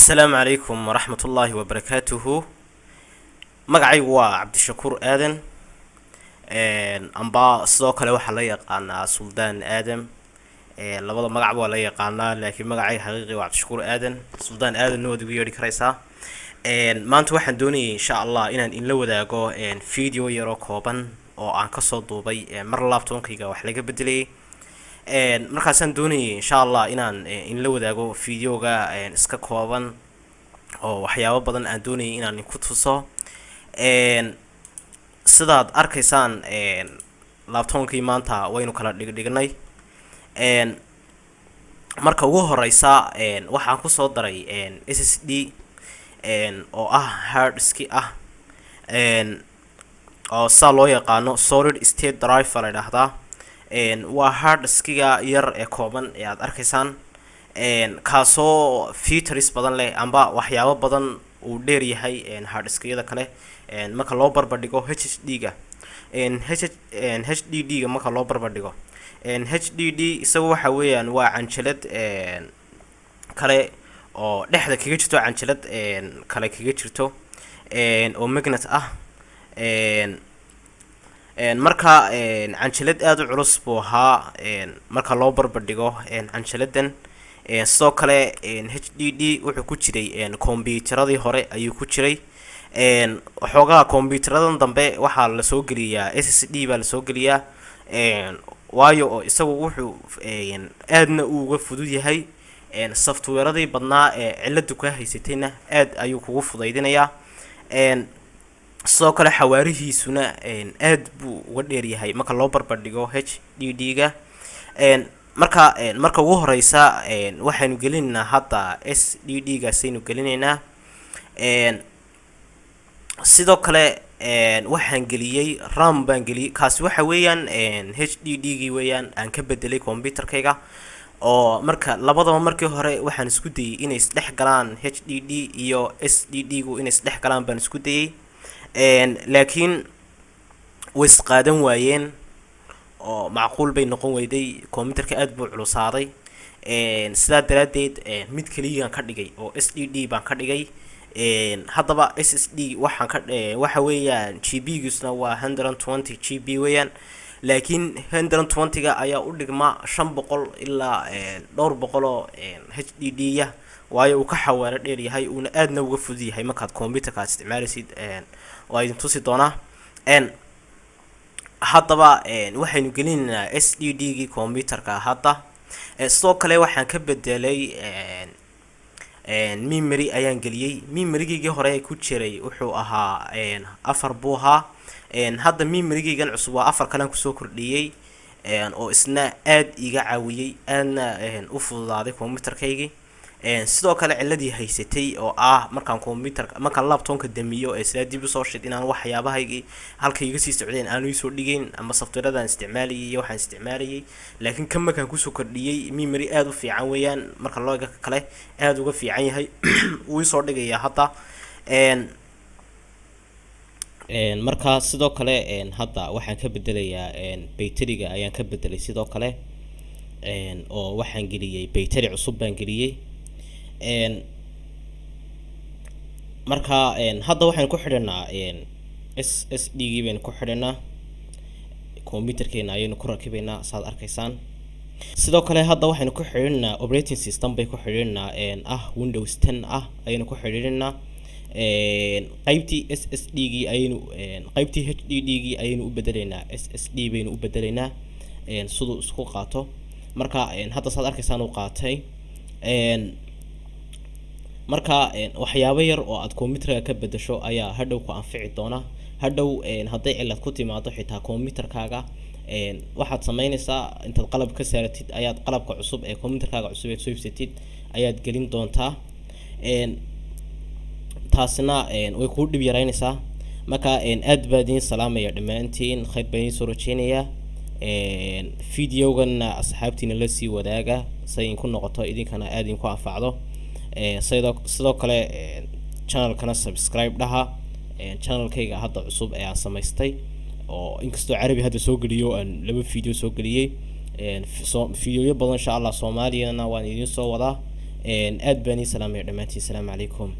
Asalaamu calaykum waraxmatullaahi wabarakaatuhu. Magacaygu waa Cabdishakuur Aadan, amba sidoo kale waxaa la yaqaanaa Suldaan Aadam. Labada magacba waa la yaqaanaa, laakiin magacayga xaqiiqi waa Cabdishakuur Aadan. Suldaan Aadanna waad igu yeedhi karaysaa. Maanta waxaan doonayay, insha Allah, inaan inla wadaago video yaroo kooban oo aan kasoo duubay mar laptopkayga wax laga bedelayay. Markaasaan doonayay, insha Allah, inaan inla wadaago videoga iska kooban oo waxyaabo badan aan doonayay inaan ku tuso. Sidaad arkaysaan, laptopkii maanta waynu kala dhigdhignay. Marka ugu horeysa waxaan kusoo daray SSD oo ah hard diski ah, oo saa loo yaqaano solid state drive la idhaahdaa. Waa hard diskiga yar ee kooban ee aad arkaysaan, kaasoo features badan leh amba waxyaabo badan uu dheer yahay hard diskiyada kale. Marka loo barbardhigo HHD ga, HDD ga marka loo barbardhigo HDD, isagu waxa weeyaan waa canjalad kale oo dhexda kaga jirto, canjalad kale kaga jirto oo magnet ah. Marka canjalad aada u culus buu ahaa marka loo barbardhigo canjaladan. Sidoo kale HDD wuxuu ku jiray combyuteradii hore ayuu ku jiray. Waxoogaa combyuteradan dambe waxaa lasoo geliyaa SSD baa lasoo geliyaa, waayo oo isagu wuxuu aadna uga fudud yahay. Softwareadii badnaa ee ciladu kaa haysatayna aad ayuu kugu fudaydinayaa. Sidoo kale xawaarihiisuna aad buu uga dheeryahay marka loo barbardhigo HDD ga. Marka marka ugu horeysa waxaynu gelinaynaa hadda SDD gaasaynu gelinaynaa. Sidoo kale waxaan geliyey RAM baan geliyey. Kaasi waxa weeyaan HDD gii weeyaan aan ka bedelay computerkayga, oo marka labadaba markii hore waxaan isku dayay inay isdhex galaan, HDD iyo SDD gu inay isdhex galaan baan isku dayay, laakiin way isqaadan waayeen oo macquul bay noqon weyday. Computerka aad buu culusaaday. Sidaa daraaddeed mid keliyaan ka dhigay oo SDD baan ka dhigay. Haddaba SSD waxaan ka waxa weeyaan GB giisuna waa 120 GB weeyaan, laakiin 120-ga ayaa u dhigma 500 ilaa dhowr boqol oo HDD ya, waayo uu ka xawaaro dheer yahay, uuna aadna uga fudud yahay markaad computerka aad isticmaalaysid. Waa idin tusi doonaa. Haddaba waxaynu gelinaynaa SDD gii computerka hadda. Sidoo kale waxaan ka bedelay memory ayaan geliyey. Memorygii hore ku jiray wuxuu ahaa 4 buu ahaa. Hadda memorygeygan cusub waa 4 kalean kusoo kordhiyey, oo isna aad iga caawiyey, aadna u fududaaday computerkaygii. Sidoo kale ciladii haysatay oo ah markaan computerka, markaan laptopka damiyo ee sidaa dib usoo shid, inaan waxyaabahaygii halkay iga sii socdeen aanu isoo dhigeyn ama softwareadaan isticmaalayay iyo waxaan isticmaalayay, laakiin kan markaan kusoo kordhiyey memory aada u fiican weeyaan, marka loo ega kale aada uga fiican yahay, wuu isoo dhigayaa hadda. Marka sidoo kale hadda waxaan ka bedelayaa bayteriga ayaan ka bedelay sidoo kale, oo waxaan geliyey bayteri cusub baan geliyey. Marka hadda waxaan ku xidhanaa SSD gii baynu ku xidhanaa, computerkeena ayaynu ku rakibaynaa, saad arkaysaan. Sidoo kale hadda waxaynu ku xidhiidhnaa operating system bay ku xidhiidhnaa ah Windows 10 ah ayaynu ku xidhiidhnaa. Qaybtii SSD gii ayaynu, qaybtii HDD gii ayaynu u bedelaynaa, SSD baynu u bedelaynaa siduu isku qaato. Marka hadda saad arkaysaan uu qaatay. Marka waxyaabo yar oo aad computerka ka bedesho ayaa hadhow ku anfici doona. Hadhow hadday cilad ku timaado xitaa computerkaaga, waxaad sameynaysaa intaad qalab ka saaratid ayaad qalabka cusub ee computerkaaga cusub ee soo iibsatid ayaad gelin doontaa. Taasina way kuu dhib yaraynaysaa. Marka aad baa idiin salaamaya dhammaantiin, khayr baa idiin soo rajeynayaa. Videoganna asxaabtiina la sii wadaaga say idinku noqoto, idinkana aada idinku anfacdo. Sidoo kale channelkana subscribe dhaha, channelkayga hadda cusub ee aan samaystay, oo inkastoo Carabi hadda soo geliyo, aan laba video soo geliyey, so videoyo badan insha Allah Soomaaliyana waan idiin soo wadaa. Aad baan ii salaamaya dhammaantiin. Asalaamu calaykum.